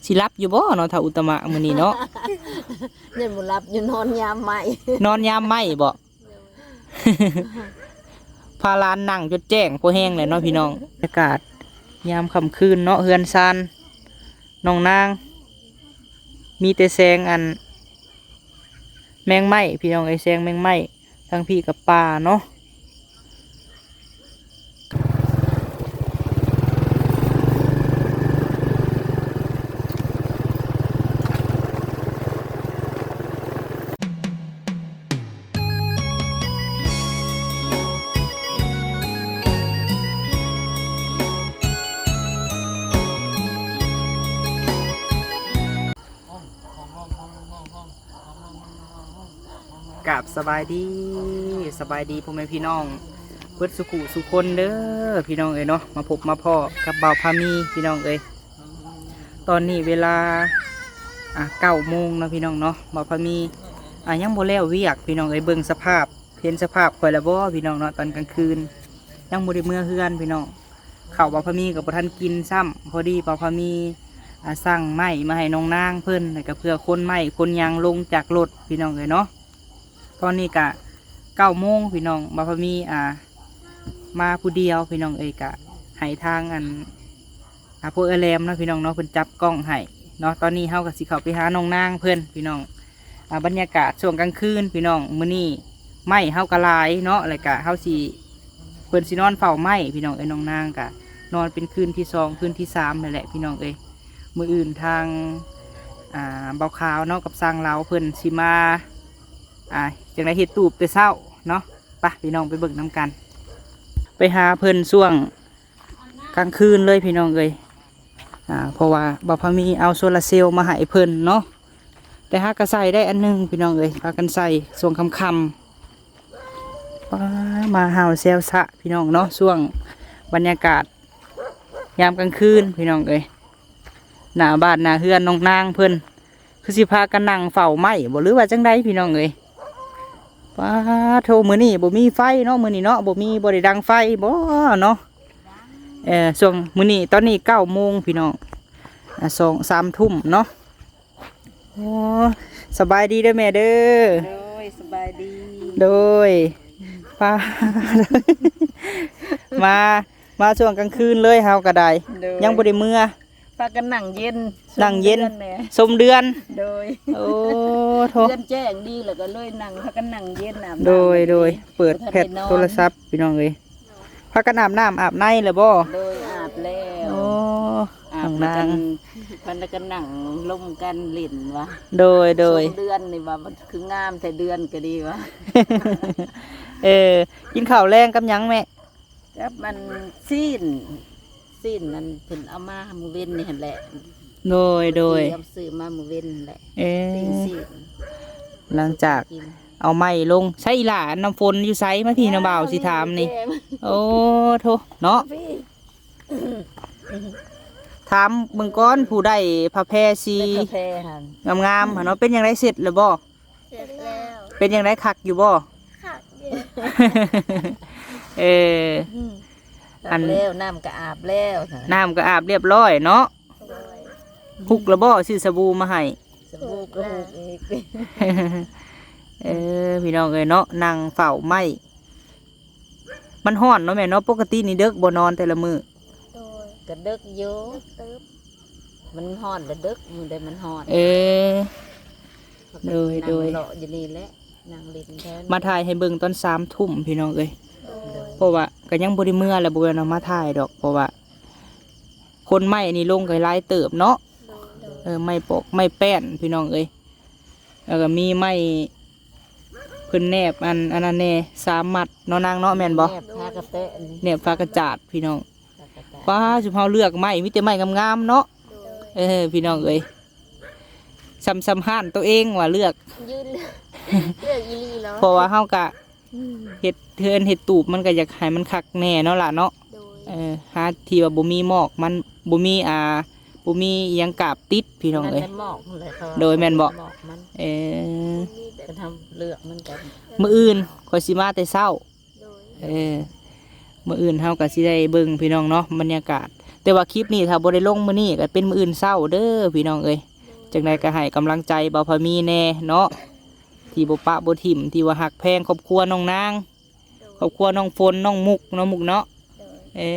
ຊິຫຼັບຢູ່ບໍ່ເນາະ ທ້າວອຸດຕະມະ ມື້ນີ້ເນາະ? ຍັງບໍ່ຫຼັບຢູ່ ນອນຍາມໄມ້ ນອນຍາມໄມ້ບໍ? ພາຫຼານນັ່ງຈົນແຈ້ງພໍແຮງແຫຼະເນາະພີ່ນ້ອງ. ບັນຍາກາດຍາມຄ່ຳຄືນເນາະ ເຮືອນຊານນ້ອງນາງ ມີແຕ່ແສງອັນ ແມງໄມ້ ພີ່ນ້ອງເອີຍ ແສງແມງໄມ້. ທາງພີ້ກໍປ່າເນາະ. ກາບສະບາຍດີ ສະບາຍດີພໍ່ແມ່ພີ່ນ້ອງເບິດສູ່ຜູ້ສູ່ຄົນເດີພີ່ນ້ອງເອີຍເນາະ. ມາພົບມາພໍ້ກັບບ່າວພາມີພີ່ນ້ອງເອີຍ. ຕອນນີ້ເວລາ ອ່າ ເກົ້າໂມງເນາະພີ່ນ້ອງເນາະ. ບ່າວພາມີ ອ່າ ຍັງບໍ່ແລ້ວວຽກພີ່ນ້ອງເອີຍ. ເບິ່ງສະພາບ ເຫັນສະພາບຂ້ອຍແລ້ວບໍ່ພີ່ນ້ອງເນາະ? ຕອນກາງຄືນຍັງບໍ່ໄດ້ເມືອເຮືອນພີ່ນ້ອງ. ເຂົ້າບ່າວພາມີກໍບໍ່ທັນກິນຊ້ຳ. ພໍດີບ່າວພາມີ ອ່າ ສັ່ງໄມ້ມາໃຫ້ນ້ອງນາງເພິ່ນ ແລ້ວກໍເພື່ອຂົນໄມ້ຂົນຫຍັງລົງຈາກລົດພີ່ນ້ອງເອີຍເນາະ. ຕອນນີ້ກະເກົ້າໂມງພີ່ນ້ອງ. ບ່າວພາມີ ອ່າ ມາຜູ້ດຽວພີ່ນ້ອງເອີຍ. ກະໃຫ້ທາງອັນ ອ່າ ພວກເອື້ອຍແຫຼມເນາະພີ່ນ້ອງເນາະ ເພິ່ນຈັບກ້ອງໃຫ້ເນາະ. ຕອນນີ້ເຮົາກໍຊິເຂົ້າໄປຫານ້ອງນາງເພິ່ນພີ່ນ້ອງ. ອ່າ ບັນຍາກາດຊ່ວງກາງຄືນພີ່ນ້ອງ ມື້ນີ້ໄມ້ເຮົາກໍຫຼາຍເນາະ ແລ້ວກະເຮົາຊິ ເພິ່ນຊິນອນເຝົ້າໄມ້ພີ່ນ້ອງເອີຍ. ນ້ອງນາງກະນອນເປັນຄືນທີສອງ ຄືນທີສາມແລ້ວແຫຼະພີ່ນ້ອງເອີຍ. ມື້ອື່ນທາງ ອ່າ ບ່າວຂາວເນາະ ກັບຊ່າງລາວເພິ່ນຊິມາ ອ່າ ຈັ່ງໃດເຮັດຕູບແຕ່ເຊົ້າເນາະ. ໄປພີ່ນ້ອງໄປເບິ່ງນຳກັນ ໄປຫາເພິ່ນຊ່ວງ ກາງຄືນເລີຍພີ່ນ້ອງເອີຍ. ອ່າ ເພາະວ່າບ່າວພາມີເອົາໂຊລາເຊວມາໃຫ້ເພິ່ນເນາະ ແຕ່ຫາກະໃສ່ໄດ້ອັນໜຶ່ງພີ່ນ້ອງເອີຍ. ພາກັນໃສ່ຊ່ວງຄ່ຳໆ. ປ້າ ມາຫາວແຊວຊະພີ່ນ້ອງເນາະ ຊ່ວງບັນຍາກາດຍາມກາງຄືນພີ່ນ້ອງເອີຍ. ໜ້າບ້ານໜ້າເຮືອນນ້ອງນາງເພິ່ນ ຄືຊິພາກັນນັ່ງເຝົ້າໄມ້ບໍ ຫຼືວ່າຈັ່ງໃດພີ່ນ້ອງເອີຍ? ປາໂທ ມື້ນີ້ບໍ່ມີໄຟເນາະ ມື້ນີ້ເນາະ ບໍ່ມີ ບໍ່ໄດ້ດັງໄຟບໍເນາະ. ເອີ ຊ່ວງມື້ນີ້ ຕອນນີ້ເກົ້າໂມງພີ່ນ້ອງ ອ່າ ສອງ ສາມທຸ່ມເນາະ. ໂອ້ ສະບາຍດີເດີແມ່ເດີ. ໂດຍ ສະບາຍດີ. ໂດຍ ປ້າ ມາ ມາຊ່ວງກາງຄືນເລີຍ ເຮົາກໍໄດ້ ໂດຍ ຍັງບໍ່ໄດ້ເມືອ. ພາກັນນັ່ງເຢັນ ນັ່ງເຢັນ ຊົມເດືອນແດ່ ຊົມເດືອນ. ໂດຍ ໂອ້ໂທ ເດືອນແຈ້ງດີ ແລ້ວກໍເລີຍນັ່ງ ພາກັນນັ່ງເຢັນ ອາບນ້ຳ. ໂດຍ ໂດຍ ເປີດແພັດໂທລະສັບພີ່ນ້ອງເອີຍ. ພາກັນອາບນ້ຳອາບໃນແລ້ວບໍ? ໂດຍ ອາບແລ້ວ. ໂອ້ ອາບ ນ້ອງນາງ ແລ້ວກັນ ພັນລະກັນນັ່ງລົມກັນຫຼິ້ນວ່າ. ໂດຍ ໂດຍ ຊົມເດືອນນີ້ວ່າ ມັນຄືງາມແທ້ ເດືອນກໍດີວ່າ. ເອີ ກິນເຂົ້າແລງກັບຫຍັງແມ່? ກັບມັນຊີ້ນ ຊີ້ນນັ້ນເພິ່ນເອົາມາມື້ເວັນນີ້ຫັ້ນແຫຼະ. ໂດຍ ໂດຍ ເພິ່ນຊື້ມາມື້ເວັນຫັ້ນແຫຼະ. ເອີ ຊີ້ນ ຊີ້ນ ຫຼັງຈາກ ກິນ ເອົາໄມ້ລົງ ໃສອີ່ຫຼ້າ ນ້ຳຝົນຢູ່ໃສ? ມາພີ້ ນ້ອງບ່າວຊິຖາມນີ້. ໂອ້ໂທ ເນາະ ມາພີ້ ຖາມເບິ່ງກ່ອນ ຜູ້ໄດ້ຜ້າແພສີ ໄດ້ຜ້າແພຫັ້ນ ງາມໆຫັ້ນເນາະ ເປັນຈັ່ງໃດ ເສັດແລ້ວບໍ? ເສັດແລ້ວ. ເປັນຈັ່ງໃດ ຄັກຢູ່ບໍ່? ຄັກຢູ່. ເອີ ອືມ ອັນ ຄັກແລ້ວ ນ້ຳກໍອາບແລ້ວ ນ້ຳກໍອາບລຽບຮ້ອຍເນາະ. ໂດຍ ຮຸກແລ້ວບໍ່? ຊື້ສະບູມາໃຫ້ ສະບູກໍຮຸກອີກ. ເອີ ພີ່ນ້ອງເອີຍເນາະ ນັ່ງເຝົ້າໄມ້ ມັນຮ້ອນເນາະແມ່ເນາະ. ປົກກະຕິນີ້ເດິກບໍ່ນອນແຕ່ລະມື້? ໂດຍ ກໍເດິກຢູ່ ເດິກເຕີບ. ມັນຮ້ອນລະເດິກ ມື້ໃດມັນຮ້ອນ. ເອີ ໂດຍ ນັ່ງ ໂດຍ ເລາະຢູ່ນີ້ແຫຼະ ນັ່ງຫຼິ້ນແຖວນີ້. ມາຖ່າຍໃຫ້ເບິ່ງຕອນສາມທຸ່ມພີ່ນ້ອງເອີຍ. ໂດຍ ເພາະວ່າກໍຍັງບໍ່ໄດ້ເມືອແຫຼະ ບໍ່ແມ່ນວ່າມາຖ່າຍດອກ ເພາະວ່າຂົນໄມ້ນີ້ລົງກໍຫຼາຍເຕີບເນາະ. ໂດຍ ໂດຍ ເອີ ໄມ້ປອກໄມ້ແປ້ນພີ່ນ້ອງເອີຍ ແລ້ວກໍມີໄມ້ ເພິ່ນແນບອັນ ອັນນັ້ນແດ່ ສາມມັດເນາະນາງເນາະ ແມ່ນບໍ່? ແນບຝາກະແຕະນີ້ ແນບຝາກະຈາດພີ່ນ້ອງ. ຝາກະຈາດ ປ້າ ຊຸມເຮົາເລືອກໄມ້ ມີແຕ່ໄມ້ງາມໆເນາະ. ໂດຍ ເອີ ພີ່ນ້ອງເອີຍ ສ່ຳ ສ່ຳຮ້ານໂຕເອງວ່າເລືອກ ຢືນເລືອກ ເລືອກອີ່ຫຼີເນາະ. ເພາະວ່າເຮົາກະ ອືມ ເຮັດເຮືອນເຮັດຕູບ ມັນກະຢາກໃຫ້ມັນຄັກແນ່ເນາະຫຼ້າເນາະ. ໂດຍ ເອີ ຫາທີ່ວ່າບໍ່ມີໝອກ ມັນບໍ່ມີ ອ່າ ບໍ່ມີອີ່ຫຍັງກາບຕິດພີ່ນ້ອງເອີຍ. ມັນໄດ້ໝອກນັ້ນແຫຼະ ໂດຍ ແມ່ນບໍ່? ໝອກມັນ ເອີ ຄັນເຮົາເລືອກມັນກໍ ມື້ອື່ນຂ້ອຍຊິມາແຕ່ເຊົ້າ. ໂດຍ ເອີ ມື້ອື່ນເຮົາກໍຊິໄດ້ເບິ່ງພີ່ນ້ອງເນາະ ບັນຍາກາດ. ແ ຕ່ວ່າຄລິບນີ້ຖ້າບໍ່ໄດ້ລົງມື້ນີ້ກໍເປັນມື້ອື່ນເຊົ້າເດີພີ່ນ້ອງເອີຍ. ຈັ່ງໃດກໍໃຫ້ກຳລັງໃຈບ່າວພາມີແດ່ເນາະ ທີ່ບໍ່ປະບໍ່ຖິ້ມ ທີ່ວ່າຮັກແພງຄອບຄົວນ້ອງນາງ ຄອບຄົວນ້ອງຝົນ ນ້ອງມຸກເນາະ ມຸກເນາະ. ເອີ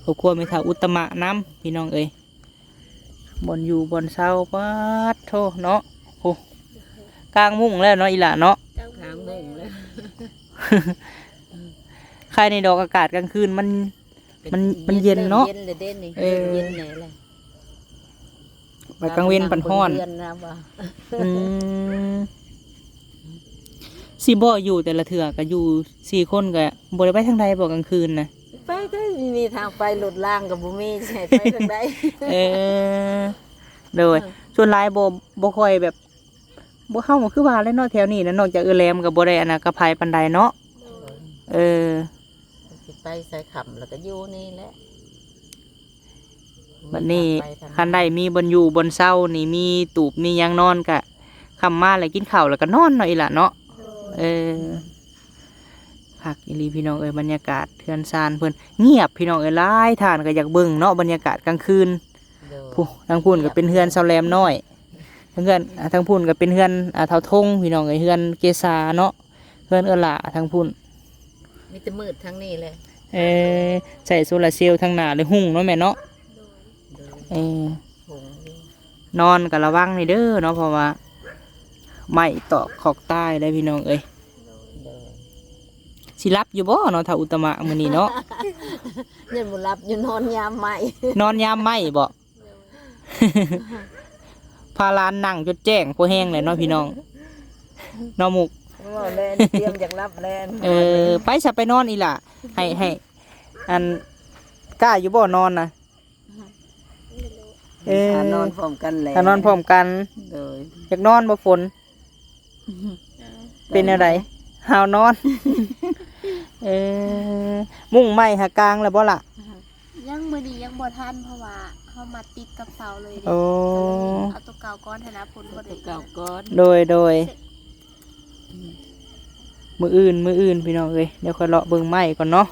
ຄອບຄົວແມ່ເຖົ້າອຸດຕະມະນຳພີ່ນ້ອງເອີຍ. ບ່ອນຢູ່ບ່ອນເຊົາ ປາດໂທເນາະ ໂອ້ ກາງມຸ້ງແລ້ວເນາະ ອີ່ຫຼ້າເນາະ. ກາງມຸ້ງແລ້ວ ໄຄແນ່ດອກ ອາກາດກາງຄືນມັນ ມັນ ມັນເຢັນເນາະ ເຢັນເດ້ນີ້. ເອີ ເຢັນແດ່ແລ້ວ ບັດກາງເວັນພັດຮ້ອນ. ອືມ ຊິບໍ່ຢູ່ແຕ່ລະເທື່ອກໍຢູ່ສີ່ຄົນ ກໍບໍ່ໄດ້ໄປທາງໃດບໍ່ກາງຄືນນະ? ໄປໄດ້ ມີທາງໄປ ລົດລາງກໍບໍ່ມີ ຊິໃຫ້ໄປທາງໃດ? ເອີ ໂດຍ ສ່ວນຫຼາຍບໍ່ ບໍ່ຄ່ອຍແບບ ບໍ່ ເຮົາກໍຄືວ່າແຫຼະເນາະ ແຖວນີ້ນະ ນອກຈາກເອື້ອຍແຫຼມກໍບໍ່ໄດ້ອັນນະ ກັບໃຜປານໃດເນາະ. ເອີ ຊິໄປໃສຄ່ຳແລ້ວກໍຢູ່ນີ້ແຫຼະ. ບັດນີ້ ມີທາງໄປທາງ ຄັນໄດ້ມີບ່ອນຢູ່ບ່ອນເຊົານີ້ ມີຕູບມີຫຍັງນອນ ກະຄ່ຳມາແລ້ວກິນເຂົ້າແລ້ວກໍນອນເນາະ ອີ່ຫຼ້າເນາະ. ເອີ ຄັກອີ່ຫຼີພີ່ນ້ອງເອີຍ ບັນຍາກາດເຮືອນຊານເພິ່ນງຽບພີ່ນ້ອງເອີຍ. ຫຼາຍທ່ານກໍຢາກເບິ່ງເນາະ ບັນຍາກາດກາງຄືນ. ໂດຍ ຜູ້ ທາງພຸ້ນກໍເປັນເຮືອນຊາວແຫຼມນ້ອຍ ເຮືອນ ອ່າ ທາງພຸ້ນກໍເປັນເຮືອນ ອ່າ ທ້າວທົງພີ່ນ້ອງເອີຍ ເຮືອນເກສາເນາະ ເຮືອນເອື້ອຍຫຼ້າທາງພຸ້ນ. ມີແຕ່ມືດທາງນີ້ແຫຼະ. ເອີ ໃຊ້ໂຊລາເຊວທາງໜ້າເລີຍ ຮຸ່ງເນາະແມ່ເນາະ. ໂດຍ ເອີ ຮຸ່ງຢູ່ ນອນກໍລະວັງແດ່ເດີເນາະ ເພາະວ່າໄມ້ຕອກຂອກຕາຍເດ້ພີ່ນ້ອງເອີຍ. ໂດຍ ຊິຫຼັບຢູ່ບໍ່ເນາະ ທ້າວອຸດຕະມະ ມື້ນີ້ເນາະ? ຍັງບໍ່ຫຼັບຢູ່ ນອນຍາມໄມ້ ນອນຍາມໄມ້ບໍ? ພາຫຼານນັ່ງຈົນແຈ້ງພໍແຮງແຫຼະເນາະພີ່ນ້ອງ ເນາະມຸກ. ເວົ້າແລ້ວຕຽມຢາກຫຼັບແລ້ວ. ເອີ ໄປຊະ ໄປນອນອີ່ຫຼ້າ ໃຫ້ ໃຫ້ ອັນ ກ້າຢູ່ບໍ່ນອນນະ? ເອີ ຖ້ານອນພ້ອມກັນແຫຼະ ຖ້ານອນພ້ອມກັນ. ໂດຍ ຢາກນອນບໍ່ຝົນ? ເປັນແນວໃດ? ຫາວນອນ. ເອີ ມຸ້ງໄມ້ຫາກາງແລ້ວບໍ່ລະ? ຍັງ ມື້ນີ້ຍັງບໍ່ທັນ ເພາະວ່າເຮົາມັດຕິດກັບເສົາເລີຍເດ້. ໂອ້ ກໍເລີຍເອົາຕົວເກົ່າກ່ອນຫັ້ນນະ ຝົນບໍ່ໄດ້ ເອົາຕົວເກົ່າກ່ອນ. ໂດຍ ໂດຍ ມື້ອື່ນ ມື້ອື່ນພີ່ນ້ອງເອີຍ ດຽວຂ້ອຍເລາະເບິ່ງໄມ້ກ່ອນເນາະ.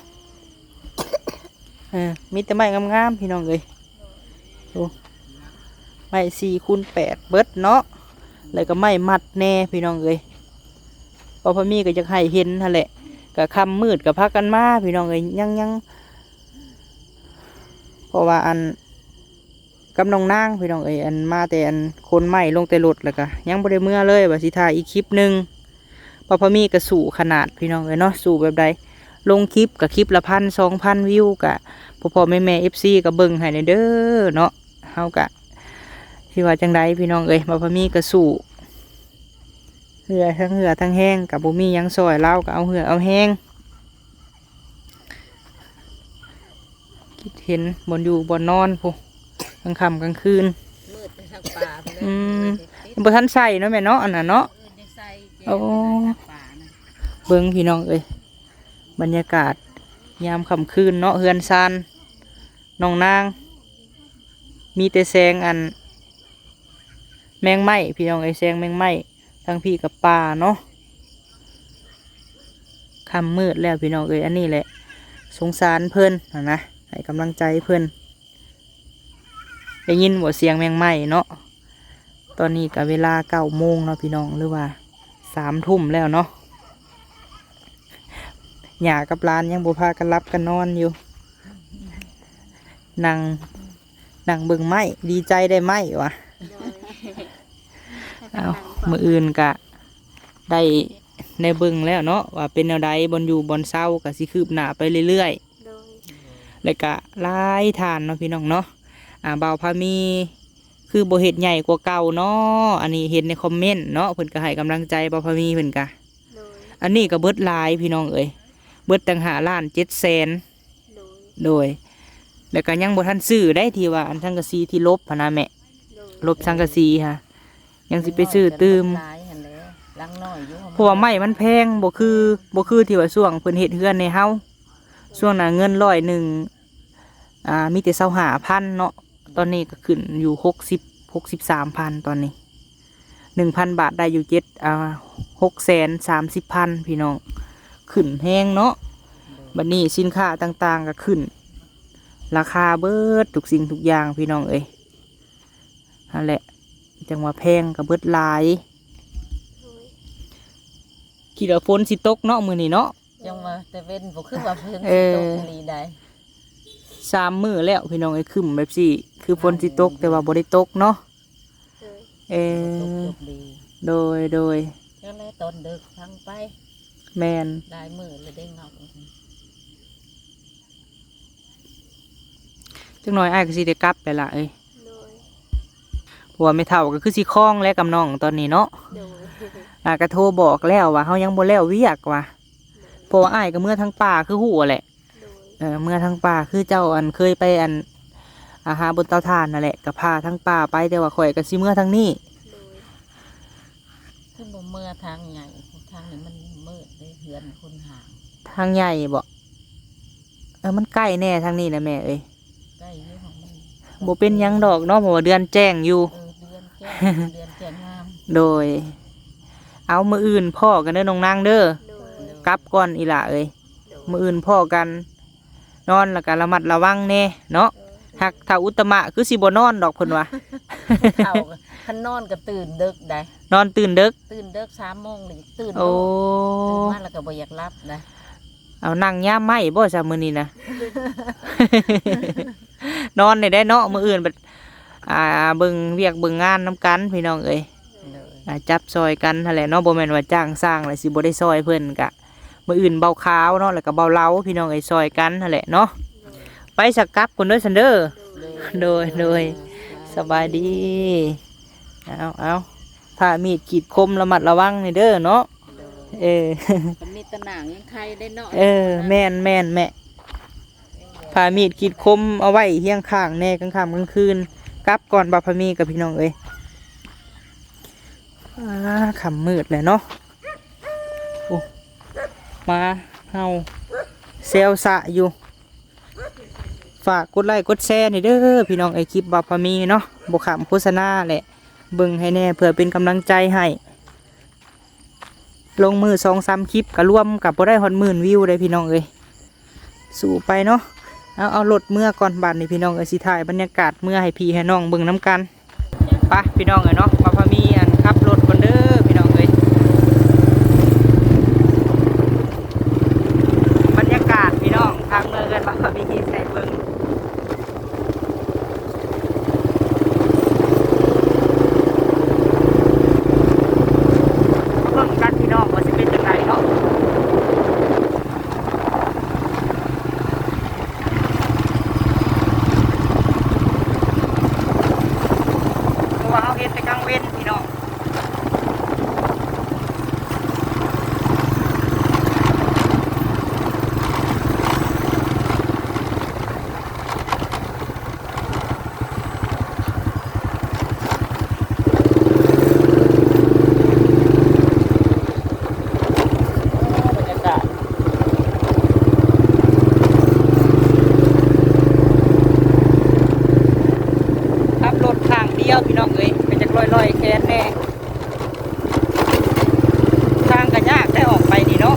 ເອີ ມີແຕ່ໄມ້ງາມໆ ພີ່ນ້ອງເອີຍ. ໂອ້ ໄມ້ສີ່ຄູນແປດເບິດເນາະ ແລ້ວກໍໄມ້ມັດແດ່ພີ່ນ້ອງເອີຍ. ເພາະພໍ່ມີກໍຢາກໃຫ້ເຫັນຫັ້ນແຫຼະ ກໍຄ່ຳມືດກໍພາກັນມາພີ່ນ້ອງເອີຍ. ຍັງ ຍັງ ເພາະວ່າອັນ ກັບນ້ອງນາງພີ່ນ້ອງເອີຍ ອັນມາແຕ່ອັນຂົນໄມ້ລົງແຕ່ລົດ ແລ້ວກະຍັງບໍ່ໄດ້ເມືອເລີຍ ວ່າຊິຖ່າຍອີກຄລິບໜຶ່ງ. ວ່າພໍ່ມີກະສູ້ຂະໜາດພີ່ນ້ອງເອີຍເນາະ ສູ້ແບບໃດ ລົງຄລິບກະຄລິບລະພັນສອງພັນວິວ ກະພໍ່ໆແມ່ໆ ເອັຟຊີ ກະເບິ່ງໃຫ້ແດ່ເດີເນາະ. ເຮົາກະຊິວ່າຈັ່ງໃດພີ່ນ້ອງເອີຍ ວ່າພໍ່ມີກະສູ້ ເຫື່ອທັງເຫື່ອທັງແຮງ ກະບໍ່ມີຫຍັງຊ່ອຍລາວ ກະເອົາເຫື່ອເອົາແຮງ. ຄິດເຫັນບ່ອນຢູ່ບ່ອນນອນພຸ້ນ ກາງຄ່ຳກາງຄືນ ມືດແຕ່ທາງປ່າພຸ້ນແຫຼະ. ອືມ ຍັງບໍ່ທັນໃສ່ເນາະແມ່ເນາະ ອັນນັ້ນເນາະ. ເອີ ຍັງໃສ່ແຈ ໂອ້ ແຕ່ທາງປ່ານະ. ເບິ່ງພີ່ນ້ອງເອີຍ ບັນຍາກາດຍາມຄ່ຳຄືນເນາະ ເຮືອນຊານນ້ອງນາງ ມີແຕ່ແສງອັນ ແມງໄມ້ພີ່ນ້ອງເອີຍ ແສງແມງໄມ້. ທາງພີ້ກໍປ່າເນາະ ຄ່ຳມືດແລ້ວພີ່ນ້ອງເອີຍ. ອັນນີ້ແຫຼະ ສົງສານເພິ່ນຫັ້ນນະ ໃຫ້ກຳລັງໃຈເພິ່ນ. ໄດ້ຍິນບໍ່ສຽງແມງໄມ້ເນາະ? ຕອນນີ້ກໍເວລາເກົ້າໂມງເນາະພີ່ນ້ອງ ຫຼືວ່າສາມທຸ່ມແລ້ວເນາະ. ຍ່າກັບຫຼານຍັງບໍ່ພາກັນຫຼັບກັນນອນຢູ່ ນັ່ງ ນັ່ງເບິ່ງໄມ້ ດີໃຈໄດ້ໄມ້ວ່າ. ໂດຍ ເອົ້າ ມື້ອື່ນກະໄດ້ ໄດ້ເບິ່ງແລ້ວເນາະ ວ່າເປັນແນວໃດ ບ່ອນຢູ່ບ່ອນເຊົາກະຊິຄືບໜ້າໄປເລື້ອຍໆ. ໂດຍ ແລ້ວກະຫຼາຍທ່ານເນາະ ພີ່ນ້ອງເນາະ ອ່າ ບ່າວພາມີຄືບໍ່ເຮັດໃຫຍ່ກວ່າເກົ່າເນາະ? ອັນນີ້ເຫັນໃນຄອມເມັນເນາະ ເພິ່ນກະໃຫ້ກຳລັງໃຈບ່າວພາມີເພິ່ນກະ. ໂດຍ ອັນນີ້ກະເບິດຫຼາຍ ພີ່ນ້ອງເອີຍ ເບິດຕັ້ງຫ້າລ້ານເຈັດແສນ. ໂດຍ ໂດຍ ແລ້ວກໍຍັງບໍ່ທັນຊື້ໄດ້ ທີ່ວ່າອັນສັງກະສີທີ່ລົບຫັ້ນນະແມ່. ໂດຍ ລົບສັງກະສີຫະ ຍັງຊິໄປຊື້ຕື່ມ ຫຼັງນ້ອຍຢູ່ ເພາະວ່າໄມ້ມັນແພງ ບໍ່ຄື ບໍ່ຄືທີ່ວ່າຊ່ວງເພິ່ນເຮັດເຮືອນໃຫ້ເຮົາ. ໂດຍ ຊ່ວງນັ້ນເງິນຮ້ອຍໜຶ່ງ ອ່າ ມີແຕ່ຊາວຫ້າພັນເນາະ ຕອນນີ້ກໍຂຶ້ນຢູ່ຫົກສິບ ຫົກສິບສາມພັນ ຕອນນີ້. ໜຶ່ງພັນບາດໄດ້ຢູ່ເຈັດ ອ່າ ຫົກແສນສາມສິບພັນ ພີ່ນ້ອງ ຂຶ້ນແຮງເນາະ. ໂດຍ ບັດນີ້ສິນຄ້າຕ່າງໆກໍຂຶ້ນ ລາຄາເບິດທຸກສິ່ງທຸກຢ່າງພີ່ນ້ອງເອີຍ. ຫັ້ນແຫຼະ ຈັ່ງວ່າແພງກໍເບິດຫຼາຍ. ໂດຍ ຄິດວ່າຝົນຊິຕົກເນາະມື້ນີ້ເນາະ. ຈັ່ງວ່າແຕ່ເວັນບໍ່ຄືວ່າຝົນ ເອີ ຊິຕົກອີ່ຫຼີໃດ. ສາມມື້ແລ້ວພີ່ນ້ອງເອີຍ ຄຶ້ມແບບຊີ້ ຄືຝົນຊິຕົກ ແຕ່ວ່າບໍ່ໄດ້ຕົກເນາະ. ໂດຍ ເອີ ບໍ່ຕົກຈົບດີ. ໂດຍ ໂດຍ ຈັ່ງແລະຕອນເດິກທາງໄປ. ແມ່ນ ຫຼາຍມື້ແລ້ວເດ້ເນາະ. ຈັກໜ່ອຍອ້າຍກໍຊິໄດ້ກັບແລ້ວລະເອີຍ. ໂດຍ ເພາະວ່າແມ່ເຖົ້າກໍຄືຊິຄອງແຫຼະກັບນ້ອງຕອນນີ້ເນາະ. ໂດຍ ອ້າຍກໍໂທບອກແລ້ວວ່າເຮົາຍັງບໍ່ແລ້ວວຽກວ່າ. ໂດຍ ເພາະວ່າອ້າຍກໍເມືອທາງປ່າຄືຮູ້ແຫຼະ. ໂດຍ ເອີ ເມືອທາງປ່າຄືເຈົ້າ ອັນ ເຄີຍໄປ ອັນ ອາ ຫາບົນເຕົາຖ່ານນັ້ນແຫຼະ ກໍພາທາງປ່າໄປ ແຕ່ວ່າຂ້ອຍກໍຊິເມືອທາງນີ້. ໂດຍ ຄືບໍ່ເມືອທາງໃຫຍ່ ທາງນີ້ມັນມືດເດ້ ເຮືອນຄົນຫ່າງ. ທາງໃຫຍ່ບໍ? ເອີ ມັນໃກ້ແນ່ທາງນີ້ນະແມ່ເອີຍ. ໃກ້ຢູ່ ຂອງມັນ ບໍ່ເປັນຫຍັງດອກເນາະ ເພາະວ່າເດືອນແຈ້ງຢູ່. ເອີ ເດືອນແຈ້ງ ເດືອນແຈ້ງງາມ. ໂດຍ ເອົາ ມື້ອື່ນພໍ້ກັນເດີນ້ອງນາງເດີ. ໂດຍ ກັບກ່ອນອີ່ຫຼ້າເອີຍ. ໂດຍ ມື້ອື່ນພໍ້ກັນ. ນອນແລ້ວກໍລະມັດລະວັງແດ່ເນາະ. ເອີ ຫາກທ້າວອຸດຕະມະຄືຊິບໍ່ນອນດອກເພິ່ນວ່າ. ເຖົ້າ ຄັນນອນກໍຕື່ນເດິກໃດ໋. ນອນຕື່ນເດິກ? ຕື່ນເດິກ ສາມໂມງນີ້ຕື່ນ. ໂອ້ ຕື່ນມາແລ້ວກໍບໍ່ຢາກຫຼັບໃດ໋. ເອົາ ນັ່ງຍາມໄມ້ບໍ່ຊະມື້ນີ້ນະ? ນອນໄດ້ເນາະ ມື້ອື່ນບັດ ອ່າ ເບິ່ງວຽກເບິ່ງງານນຳກັນພີ່ນ້ອງເອີຍ. ໂດຍ ອ່າ ຈັບຊ່ອຍກັນຫັ້ນແຫຼະເນາະ ບໍ່ແມ່ນວ່າຈ້າງຊ່າງແລ້ວຊິບໍ່ໄດ້ຊ່ອຍເພິ່ນ. ກະມື້ອື່ນເບົາຂາວເນາະ ແລ້ວກະເບົາເລົາ ພີ່ນ້ອງເອີຍ ຊ່ອຍກັນຫັ້ນແຫຼະເນາະ. ໂດຍ ໄປສະ ກັບກ່ອນເດີຊັ້ນເດີ. ໂດຍ ໂດຍ ໂດຍ ໂດຍ ສະບາຍດີ. ເອົາ ເອົາ ຜ້າມີດຂີດຄົມລະມັດລະວັງແດ່ເດີເນາະ. ໂດຍ ເອີ ມີດຕະໜ່າງຍັງໄຄໄດ້ເນາະ. ເອີ ແມ່ນ ແມ່ນແມ່. ຜ້າມີດຂີດຄົມເອົາໄວ້ຮຽງຂ້າງແດ່ ກາງຄ່ຳກາງຄືນ. ກັບກ່ອນບ່າວພາມີກັບພີ່ນ້ອງເອີຍ. ອ່າ ຄ່ຳມືດແລ້ວເນາະ. ໂອ້ ໝາເຫົ່າແຊວຊະຢູ່. ຝາກກົດໄລ້ກົດແຊແດ່ເດີພີ່ນ້ອງເອີຍ ຄລິບບ່າວພາມີເນາະ. ບໍ່ຂ້າມໂຄສະນາແຫຼະ ເບິ່ງໃຫ້ແດ່ ເພື່ອເປັນກຳລັງໃຈໃຫ້. ລົງມື້ສອງສາມຄລິບ ກະລວມກະບໍ່ໄດ້ຮອດໝື່ນວິວເດ້ພີ່ນ້ອງເອີຍ. ສູ້ໄປເນາະ. ເອົາ ເອົາລົດເມືອກ່ອນບາດນີ້ພີ່ນ້ອງເອີຍ ຊິຖ່າຍບັນຍາກາດເມືອໃຫ້ພີ່ໃຫ້ນ້ອງເບິ່ງນຳກັນ. ໄປພີ່ນ້ອງເອີຍເນາະ ບ່າວພາມີ ອັນ ຂັບລົດກ່ອນເດີພີ່ນ້ອງເອີຍ. ບັນຍາກາດພີ່ນ້ອງ ທາງເມືອເຮືອນບ່າວພາມີໃຫ້ເບິ່ງ. ມາເບິ່ງກັນພີ່ນ້ອງວ່າຊິເປັນຈັ່ງໃດເນາະ. ເພາະວ່າເຮົາເຮັດແຕ່ກາງເວັນພີ່ນ້ອງ. ຂັບລົດຂ້າງດຽວພີ່ນ້ອງເອີຍ ກໍຈັກລອຍໆແຂນແດ່. ທາງກໍຍາກໄດ໋ ອອກໄປນີ້ເນາະ.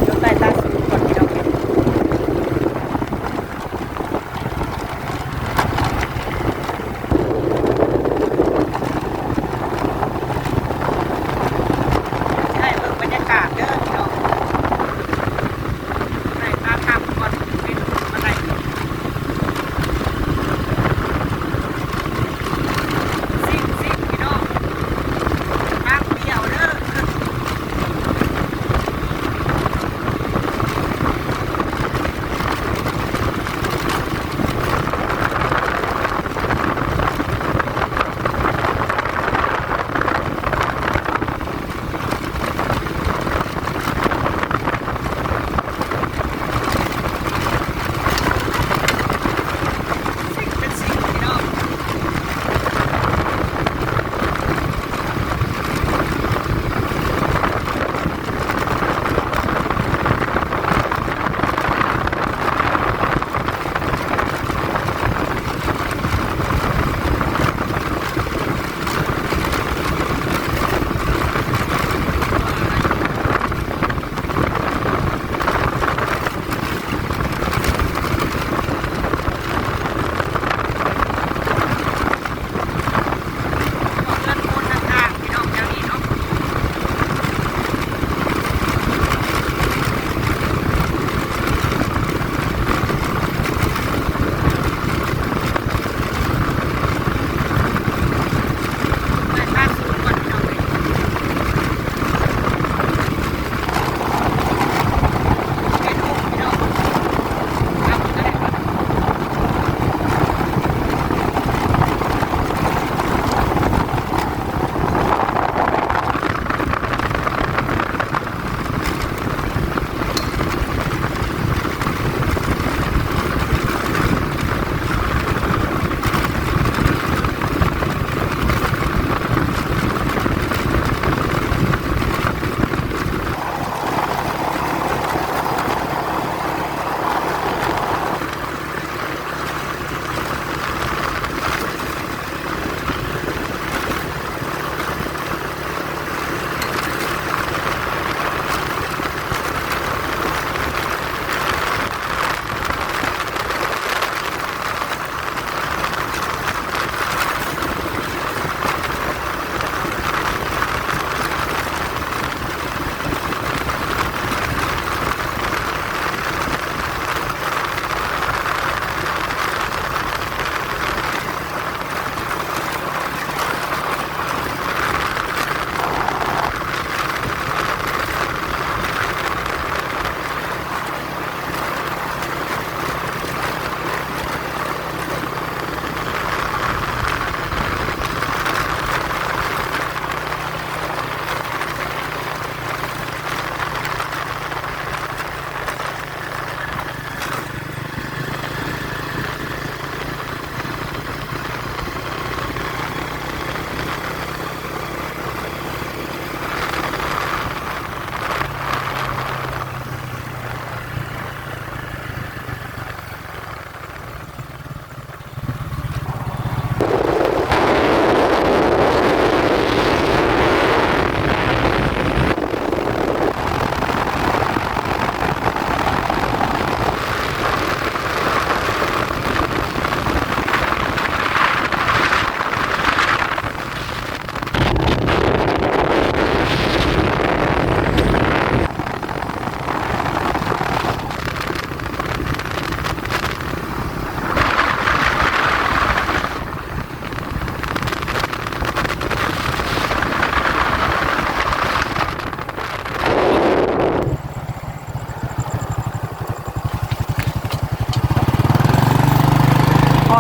ຢູ່ໃຕ້ຕາສູງກ່ອນພີ່ນ້ອງ.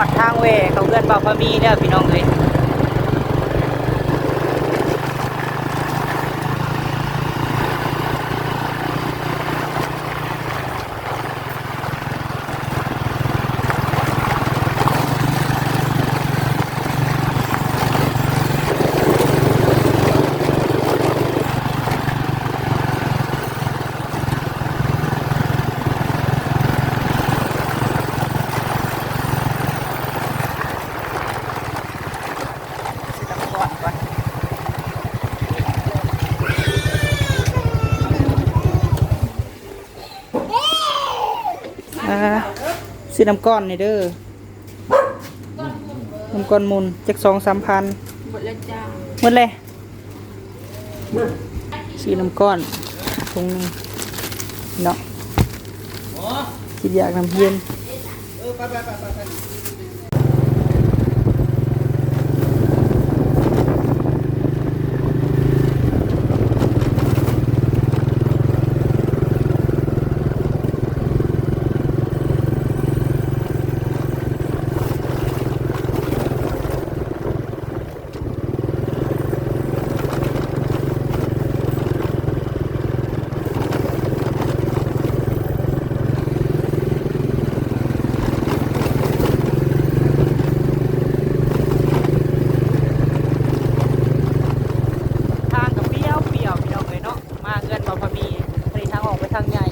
ຮອດທາງແວ່ເຂົ້າເຮືອນບ່າວພາມີແລ້ວພີ່ນ້ອງເອີຍ. ອ່າ ຊື້ນ້ຳກ້ອນນີ້ເດີ ນ້ຳກ້ອນມຸນຈັກສອງສາມພັນ. ໝົດແລ້ວຈ້າ ໝົດແລ້ວ. ຊື້ນ້ຳກ້ອນຖົງໜຶ່ງເນາະ ຄິດຢາກນ້ຳເຢັນ. ທາງກໍປ່ຽວໆ ພີ່ນ້ອງເອີຍເນາະ. ມາເຮືອນບ່າວພາມີ ອັນນີ້ທາງອອກໄປທາງໃຫຍ່.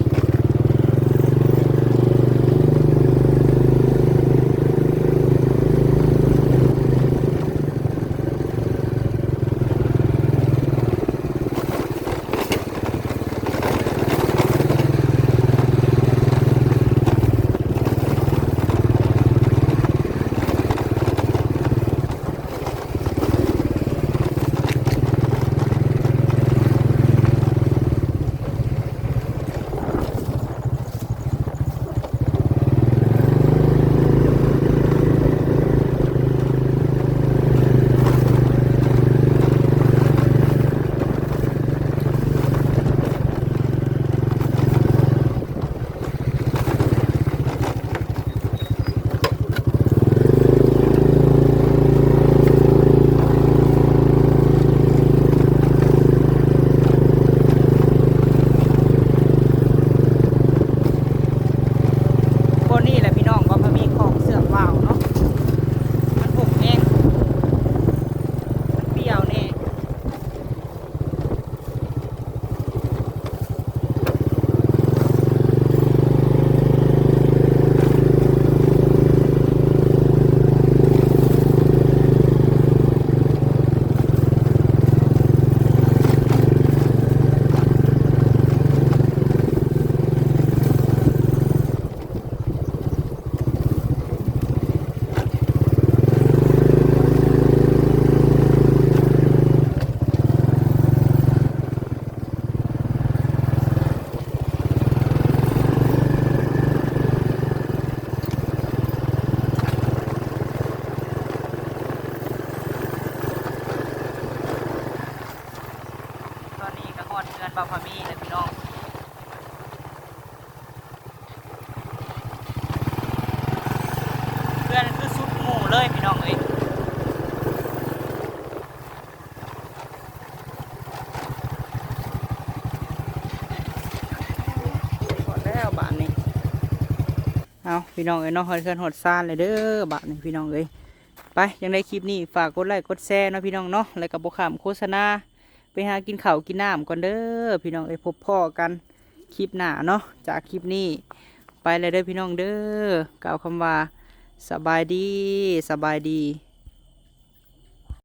ບ່ອນນີ້ແຫຼະພີ່ນ້ອງ ບ່າວພາມີຂອງເຊື່ອງວາວເນາະ ມັນຫົກແຮງ ມັນປ່ຽວແດ່. ຕອນນີ້ກໍຮອດເຮືອນບ່າວພາມີແລ້ວພີ່ນ້ອງ. ເຮືອນຄືສຸດໝູ່ເລີຍພີ່ນ້ອງເອີຍ. ຮອດແລ້ວບາດນີ້. ເອົາ ພີ່ນ້ອງເອີຍເນາະ ຮອດເຮືອນຮອດຊານແລ້ວເດີບາດນີ້ ພີ່ນ້ອງເອີຍ. ໄປ ຈັ່ງໃດຄລິບນີ້ຝາກກົດໄລ້ກົດແຊເນາະ ພີ່ນ້ອງເນາະ ແລ້ວກໍບໍ່ຂ້າມໂຄສະນາ ໄປຫາກິນເຂົ້າກິນນ້ຳກ່ອນເດີພີ່ນ້ອງເອີຍ. ພົບພໍ້ກັນຄລິບໜ້າເນາະ. ຈາກຄລິບນີ້ໄປແລ້ວເດີພີ່ນ້ອງເດີ. ກ່າວຄຳວ່າ ສະບາຍດີ ສະບາຍດີ.